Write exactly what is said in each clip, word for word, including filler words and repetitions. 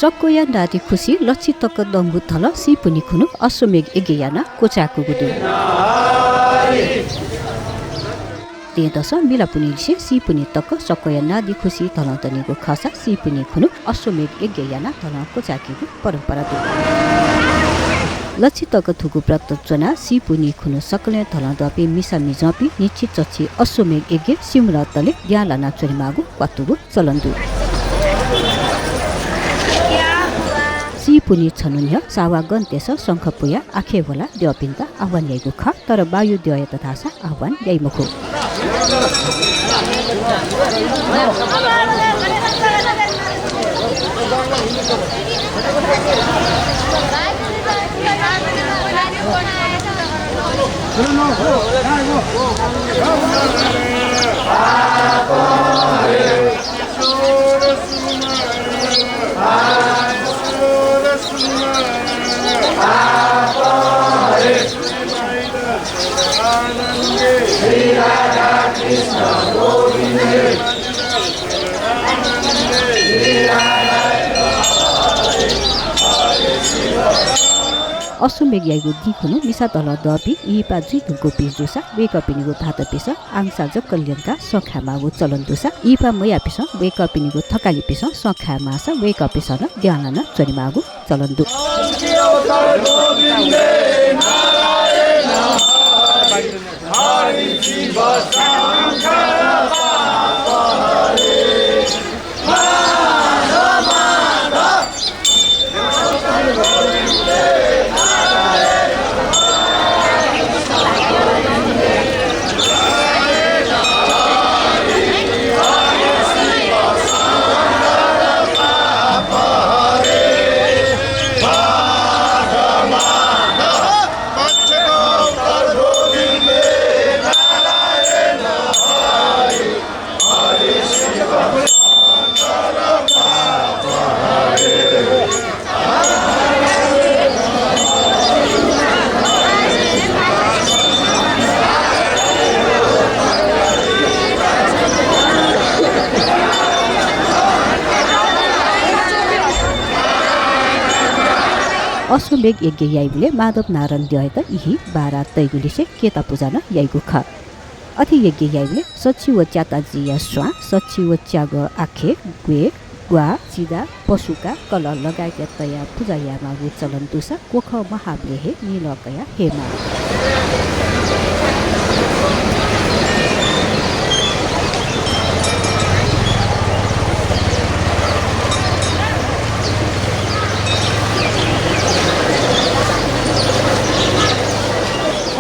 सक्वया नादीखुसी लच्छि तक दंगु धलं सीपुन्हि खुन्हु अश्वमेघ यज्ञ यानाः क्वचाय्कूगु दु। दँय्दसं मिलापुन्हिलिसे सीपुन्हि तक सक्वया नादीखुसी धलं दनीगु खःसा सीपुन्हि खुन्हु अश्वमेघ यज्ञ यानाः धलं क्वचाय्कीगु परम्परा दु। लच्छि तक धुगु व्रत च्वनाः सीपुन्हि खुन्हु सकलें धलं दःपिं मिसा मिजंपिं न्हिच्छि चच्छि अश्वमेघ यज्ञ सिमलतले द्यां लाना च्वनेमाःगु क्वातुगु चलन दु। सीपुन्हि छन्हु न्ह्यः सावागनतय्सं शंख पुयाः आखे ह्वलाः द्यःपिन्त आह्वान याइगु खः, तर बायु द्यःयात धाःसा आह्वान याइ मखु। अश्वमेघ याइगु दिं खुन्हु मिसा धलं दःपिं इहिपा जुइ धुंकूपिं जूसा वय्कःपिनिगु भाःतपिसं आंसा जक ल्यंकाः सँ खायेमाःगु चलन दुसा, इहिपा मयाःपिसं वय्कःपिनिगु थकालिपिसं सँ खाये माःसा वय्कःपिसं नं द्यं लाना च्वनेमाःगु चलन दु। अश्वमेघ यज्ञ याइबलय् माधव नारायण द्यःयात इहि बारा तइगु लिसे केता पुजा नं याइगु खः। अथे यज्ञ याइबलय् सछि व च्याताजीया स्वां, सछि व च्यागः आखे, ग्वय्, ग्वाः, चिदा, पसुका, कलः लगायतया तयाः पुजा यायेमाःगु चलन दुसा क्वखः महाबलय् हे नीलः कयाः हयेमाः।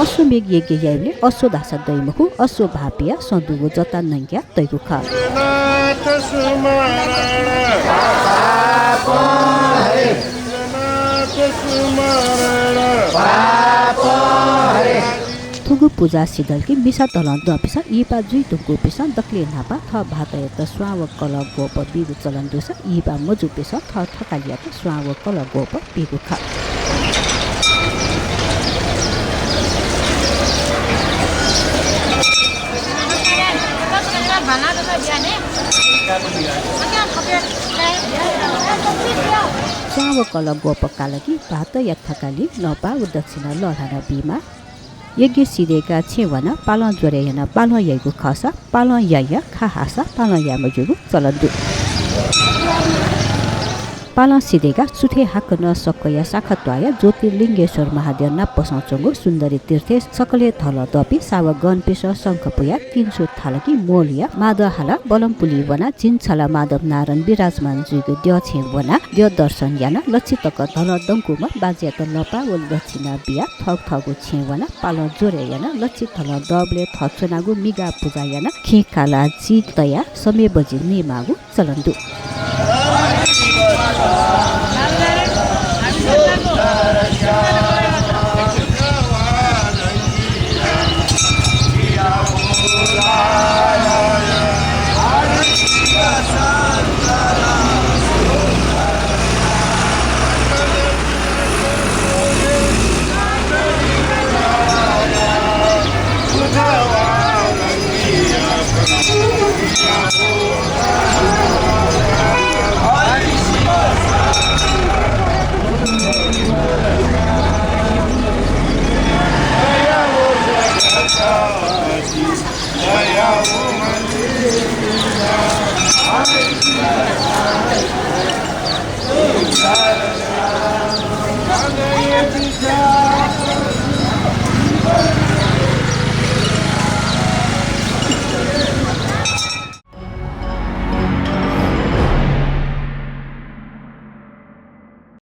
अश्वमेघ यज्ञ याइबलय् अश्व धाःसा दइ मखु, अश्व भाःपियाः सँ दुगु जता नंक्याः तइगु खः। थुगु पुजा सिधलकि मिसा धलं दःपिसं इहिपा जुइ धुंकूपिसं दकलय् न्हापां थः भाःतयात स्वां व कलः ग्वःपः बीगु चलन दुसा इहिपा मजूपिसं थः थकालियात स्वां व कलः ग्वःपः बीगु खः। स्वां व कलः ग्वःपः कालकि भाःतया थकालि नःपा व दक्षिणा लःल्हाना बीमाः। यज्ञ सिधय्काः छेँ वनाः पालं ज्वरय् यानाः पालं याइगु खःसा पालं याइया खा हाःसा पालं याये मज्यूगु चलन दु। पालं सिधय्काः सुथय् हाकनं सक्वया साखा त्वाःया ज्योतिर्लिङ्गेश्वर महाद्यः नापसं च्वंगु सुन्दरी तीर्थय् सकलें धलं दःपिं सावागनपिसं शंख पुयाः तिन सु थालकि मोलया मादः हालाः बलमपुलि वनाः झिंछला माधव नारायण विराजमान जुइगु द्यःछेँय् वनाः द्यः दर्शन यानाः लच्छि तक धलं दंकूम्ह बाज्यात लःपा व दक्षिणा बियाः थःगु थःगु छेँय् वनाः पालं ज्वरय् यानाः लच्छि धलं दःबलय् थः च्वनागु मिगा पुजा यानाः खिं कालाः चिं तयाः समय बजि नयेमाःगु चलन दु।